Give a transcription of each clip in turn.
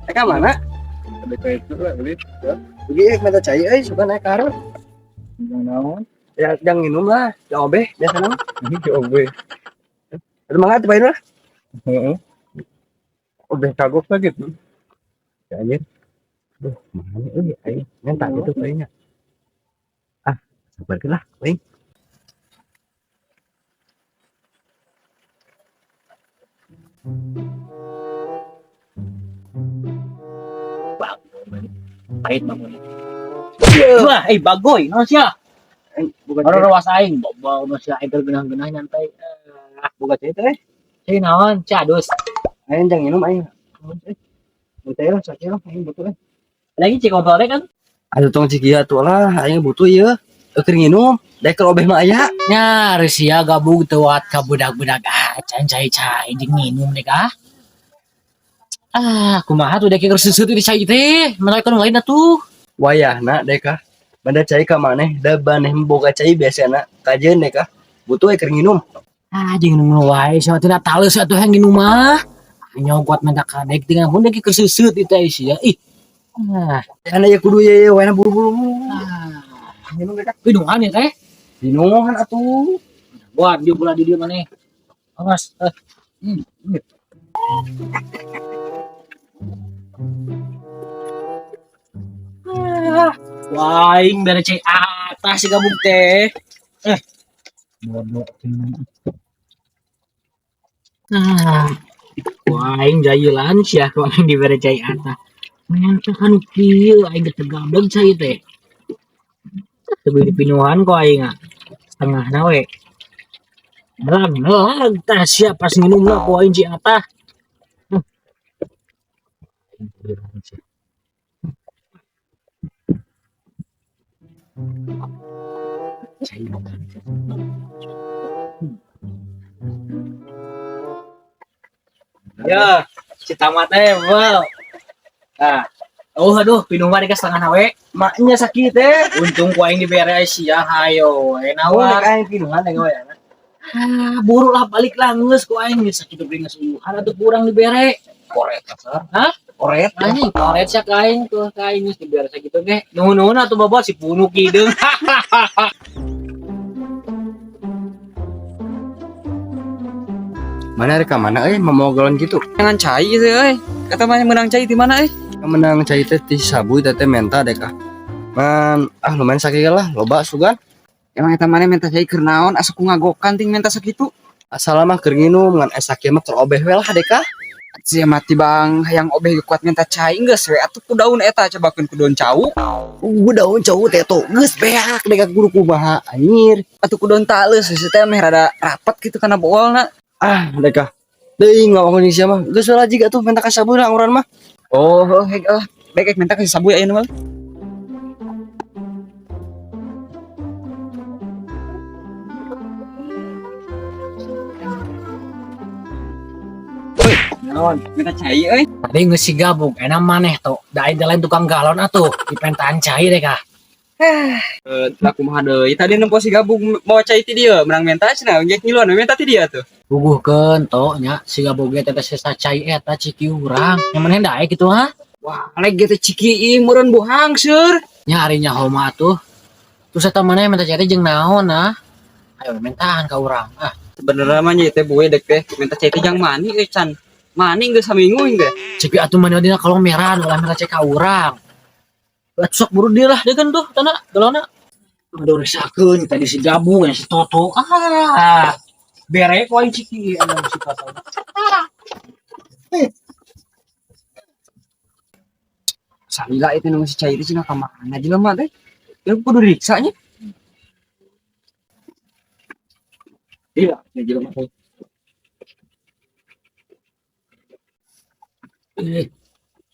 Ka mana? Ada kayak itu lah beli. Ya. Pergi minta cai euy, suka naik ke arah. Yang naon? Ya, jangan minum lah. Ya obeh biasa nama. Ini ke obeh. Aduh mangga tuh lah. Heeh. Obeh kagok lah gitu. Ya anjir. Duh, mana euy aing minta gitu kayaknya. Ah, sabar lah, aing. Pahit bangun. Wah, eh bagoy, no siya. Bukan Orang rawas aing, bawa no siya aing genah-genah nyantai. Ah, buka cai teh. Cai naon, cadus. Aing jangan minum aing. Minta lah, sakit lah, aing butuh. Lagi cik kompor kan? Aduh tong cikia tuh lah, aing butuh ieu. Keur nginum, daek keur obeh mah aya. Nya sia gabung teuat ka budak-budak acan cai-cai jeung nginum dek ah. Ah, kumaha tuh dek keur seuseuh di cai teh, mana kan lain atuh. Wayahna dek ah. Banda cai ka maneh, da maneh boga cai biasana kajeun dek ah. Butuh keur nginum. Ah, jeung nginum wae sia teh taleus atuh yang nginum mah. Nyogot minta kadek dengan hun dek keur seuseuh di teh sia. Ih. Ah, Ana ya kudu ye wayahna buru-buru. ah. Nginum dek ah. Pinuhan ya teh. Pinuhan atuh. Buat dia bola di dia maneh. Awas. Eh. Ah, waing dari cai atas si gabung teh. Eh. Bodoh. Ah, waing jayilan sia ku aing dibere cai atas. Menta kan kieu aing geus gablek cai teh. Teu dipinuhan ku aing ah. Setengahna we. Melag melag tah sia pas nginumna ku aing cai atas. Ya, si tamat teh, wow. Nah, oh aduh, pinuman dika setengah we. Maknya sakit teh. Untung ku aing dibere sia hayo. Enak Oh, wah. dek aing pinuhan dek wayahna. Ah, buru lah balik lah geus ku aing geus sakitu beri geus uyuhan atuh kurang dibere. Koret kasar. Hah? Koret. Anjing, koret sia ka aing tuh ka aing geus dibere sakitu ge. Nuhun-nuhun atuh babot si punuk hideung. Mana rek ka mana euy mamawa galon kitu? Menang cai gitu euy. Kata mana menang cai di mana euy? Menang cai teh ti sabu teh menta dek ah. Man, ah lumayan sakit lah, loba sugan. Emang eta mana minta cai keur naon asa ku ngagokan ting minta sakitu. Asal mah keur nginum ngan esa kieu mah keur obeh we lah dek ah. Sia mati bang hayang obeh kuat minta cai geus we atuh ku daun eta cobakeun ku daun cau. Daun cau teh tuh geus beak dek ah kudu kumaha anjir. Atuh ku daun taleus geus teh meh rada rapet gitu kana boolna. Ah dek ah. Deui ngawangun jeung sia mah. Geus we lah jiga tuh minta ka sabu lah angguran mah. Oh, heuh heg lah. Baik minta ka si sabu ayeuna mah. Naon? Minta cai euy. Tadi geus si gabung, enak maneh tuh. Da aing lain tukang galon atuh, dipentaan cai deh kah. Lah kumaha deui? Tadi nempo si gabung mawa cai ti dieu, menang menta cenah, geus ngiluan we menta ti dieu tuh. Buguhkeun to nya si gabung ge teh sesa cai eta ciki urang. Yang maneh daek kitu ha? Wah, lagi teh ciki ih meureun buhang seur. Nya ari nyaho mah atuh. Terus eta maneh minta cai teh jeung naon ah? Ayo mentahan ka urang. Ah, Sebenarnya mah nya teh buwe dek teh minta cai teh jang mani euy can. Mani geus saminggu geus. ciki atuh maneh dina kalong merah ulah minta cai ka urang. Atuh sok buru dia lah deun tuh tanah galona. Aduh risakeun tadi si gabung yang si Toto. Ah. Bere ku aing ciki anu si Toto. Salila itu nunggu si cai teh cenah ka mana jelema teh? Ya kudu diriksa nya. Iya, ya jelema teh. Eh.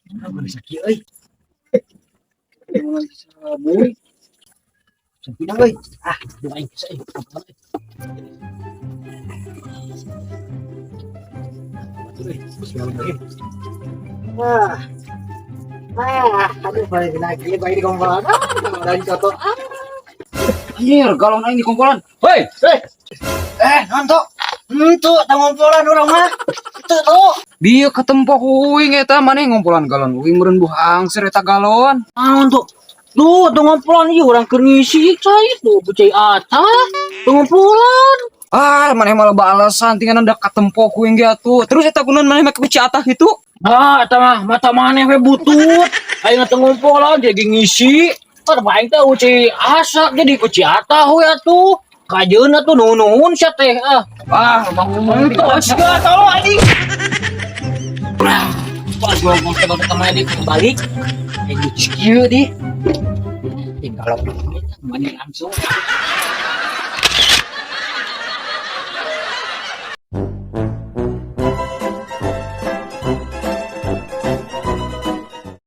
Kenapa bisa kieu euy? Sabuy. Sampinang euy. Ah, aduh aing bisa euy. Bismillahirrahmanirrahim. Ah. Ah, aduh balik lagi balik di kompolan. Ah, dan kotor. Ah. Anjir, galon aing di kompolan. Hei, Eh, naon tok? Henteu, teu ngompolan urang mah. Teu tuh. Bieu katempo ku uing eta maneh ngompolan galon uing meureun buh angser eta galon. Naon tuh? Tuh, teu ngompolan ieu urang keur ngisi cai tuh cai atah. Teu ngompolan. Ah, maneh malah alasan tinggal da katempo ku uing ge atuh. Terus eta kunaon maneh make cai atah gitu? Ah, eta mah mata maneh we butut. Aing teu ngompolan jadi ngisi. Kan aing teh cai asak jadi ku cai atah we atuh. Kajeun atuh nuhun sia teh ah. Ah, bang. Henteu, sia tolong anjing. Pas gua ngomong ke kemana dia balik. Aing kieu di. Tinggal mana langsung.